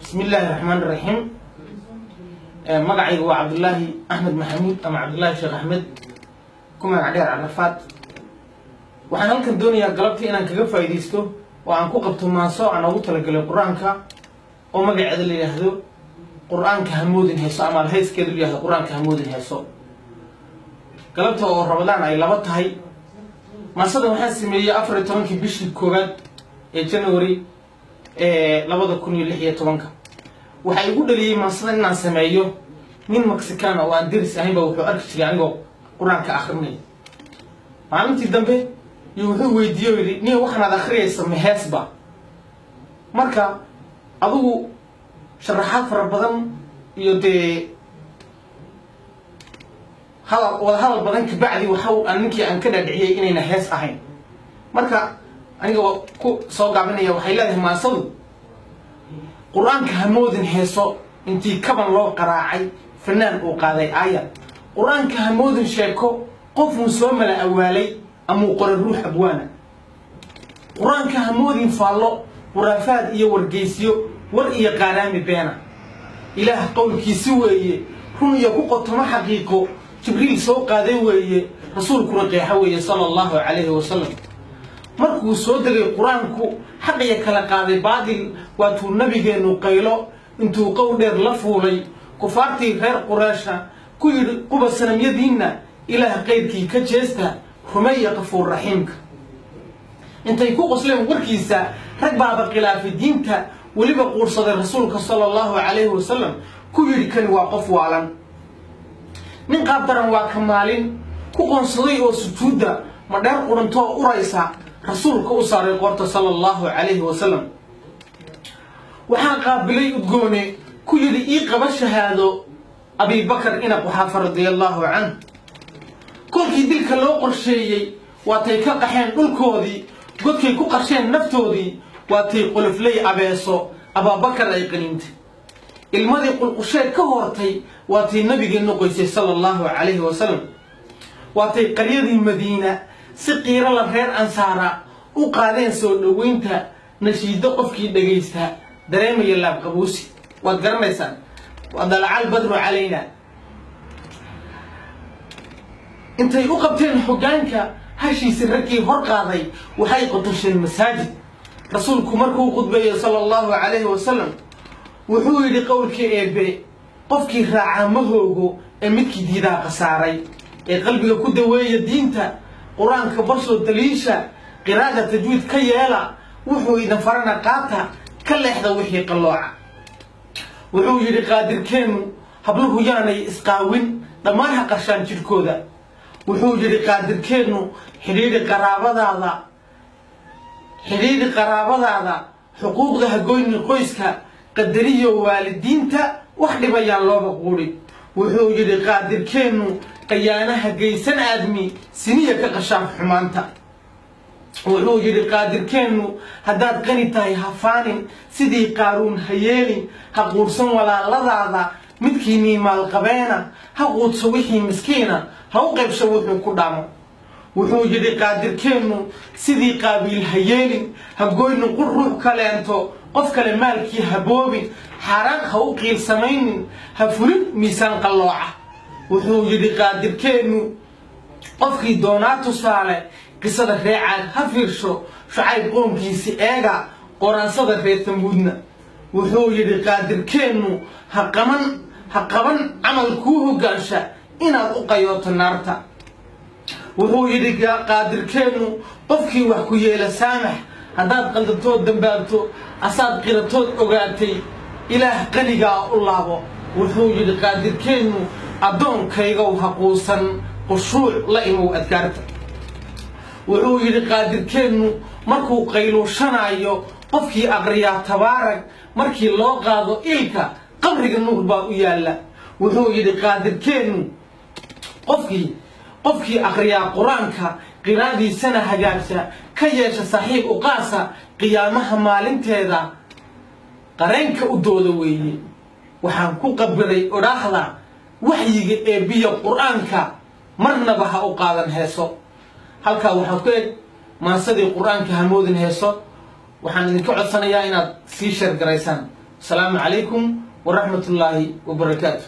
Bismi illaahi raxmaan raxiim. Magacaygu waa Cabdullaahi Axmed Maxamuud ama Cabdullaahi Sheekh Axmed, ku magac dheer Carafaad. Waxaan halkan doonayaa galabtii inaan kaga faa'iidaysto oo aan ku qabto maanso aan ugu talagalay Qur-aanka, oo magaceeda la yidhaahdo "Qur-aanka Hamoodin Heeso", ama alhayskeeda la yihahdo "Qur-aanka Hamoodin Heeso". Galabta oo Ramadaan ay 2 tahay, maansada waxaan sameeyey 14-kii bishii koowaad ee January ee 2016-ka. Waxaa igu dhaliyey maansada inaan sameeyo nin Mexican oo aan deris ahayn ba wuxuu arki jiray anigoo Qur-aanka akrinaya. Maalintii dambe iyo wuxuu weydiiye o yidhi: "Nin, waxaanaad akhriyaysa ma heesba?" Marka adigu sharaxaad fara badan iyo dee hadal wada hadal badan kabacdi, waxa ninkii aan ka dhaadhiciyey inayna hees ahayn. Marka aniga ku soo gaabinaya, waxay leedahay maansadu: Qur-aanka hamoodin heeso intii kaban loo qaraacay, fanaan uu qaaday aaya. Qur-aanka hamoodin sheeko qofuu soo mala awaalay amuu qoray ruux abwaana. Qur-aanka hamoodin faallo, khuraafaad iyo wargeysyo, war iyo qaaraami beena. Ilaah qowlkiisi weeye, run iyo ku qotomo xaqiiqo, Jibriil soo qaaday weeye, Rasuulkuna qeexo weeye, sala allahu calayhi wasalam. Markuu soo degay Qur-aanku, xaqiya kala qaaday baadil, waatuu Nabigeennu qaylo intuu qow dheer la fuulay, kufaartii reer Qureesha ku yidhi: "Quba sanamyadiinna, Ilaah qayrkii ka jeesta, rumeeya Qafuur Raxiimka." Intay ku qosleen warkiisa, rag baaba khilaafay diinta, weliba quursaday Rasuulka sala allahu calayhi wasalam, ku yidhi: "Kani waa qof waalan." Nin qaab daran waa ka maalin ku qoonsaday oo sujuudda madheer qurantoo uraysa Rasuulka u saaray qoorta, sala allahu calayhi wasalam. Waxaan qaabilay udgoone ku yidhi: "Ii qaba shahaado", Abibakar ina Quxaafa radia allaahu canh. Kolkii dilka loo qorsheeyey, waatay ka qaxeen dhulkoodii, godkay ku qasheen naftoodii, waatay qolofley abeeso Abaabakar ay qaniintay, ilmadii qulqusheed ka hortay, waatay Nabigeennu qoysay, sala allahu calayhi wasalam. Waatay qaryadii Madiina si qiiro la reer Ansaara u qaadeen soo dhoweynta, nashiido qofkii dhegaysta dareemaya laabqabuusi. Waad garanaysaan waa dalacal badru calayna. Intay u qabteen hoggaanka hashiisi, raggii hor qaaday waxay qotosheen masaajid. Rasuulku markuu khudbeeyey, sala allahu calayhi wasalam, wuxuu yidhi: "Qowlkii Eebbe qofkii raacaa ma hoogo, ee midkii diidaa khasaaray. Ee qalbiga ku daweeya diinta Qur-aanka, barsoo daliisha, qiraa'ada tajwiid ka yeela, wuxuu idin farana qaata, ka leexda wixii qallooca." Wuxuu yidhi Qaadirkeennu: "Habluhu yaanay isqaawin, dhammaan ha qarshaan jidhkooda." Wuxuu yidhi Qaadirkeennu: "Xidhiidhi qaraabadaada, xidhiidhi qaraabadaada, xuquuqda ha goynin, qoyska qadariyo, waalidiinta wax dhibayaan looba quudhin." Wuxuu yidhi Qaadirkeennu: "Qayaanaha geysan aadmi, siniya ka qashaaf xumaanta." Wuxuu yidhi Qaadirkeennu: "Haddaad qani tahay ha faanin, sidii Qaaruun ha yeelin, ha quudhsan walaaladaada, midkiinii maalqabeena ha quudso wixii miskiina, ha u qaybsho wuxuu ku dhaamo." Wuxuu yidhi Qaadirkeennu: "Sidii Qaabiil ha yeelin, ha goynin qur ruux kaleento, qof kale maalkii ha boobin, xaaraan ha u qiilsamaynin, ha fulin miisaan qallooca." Wuxuu yidhi Qaadirkeennu: "Qofkii doonaa tusaale qisada reer Caad ha fiirsho, Shucayb qoomkiisi eega, qoraansada reer Tamuudna." Wuxuu yidhi Qaadirkeennu: "Ha qaban, ha qaban camal kuu hoggaansha inaad u qayooto naarta." Wuxuu yidhi Qaadirkeennu: "Qofkii wax ku yeela saamax, haddaad qaldatood dambaabto, asaad qiratood ogaatay, Ilaah qanigaa u laabo." Wuxuu yidhi Qaadirkeennu: "Addoonkaygow ha quusan, qushuuc la imow adkaarta." Wuxuu yidhi Qaadirkeennu: "Markuu qayluushanaayo qofkii aqriyaa tabaarag, markii loo qaado ilka qabriga, nuur baa u yaalla." Wuxuu yidhi Qaadirkeennu: Qofkii aqriyaa Qur-aanka, qiraadiisana hagaagsa, ka yeesha saaxiib uqaasa, qiyaamaha maalinteeda qareenka u dooda weeye." Waxaan ku qabiray odhaahda waxyiga eebbiya Qur-aanka marnaba ha u qaadan heeso. Halkaa waxaad ku eg maansadii "Qur-aanka Hamoodin Heeso". Waxaan idinka codsanayaa inaad sii share garaysaan. Asalaamu calaykum waraxmat ullaahi wabarakaatu.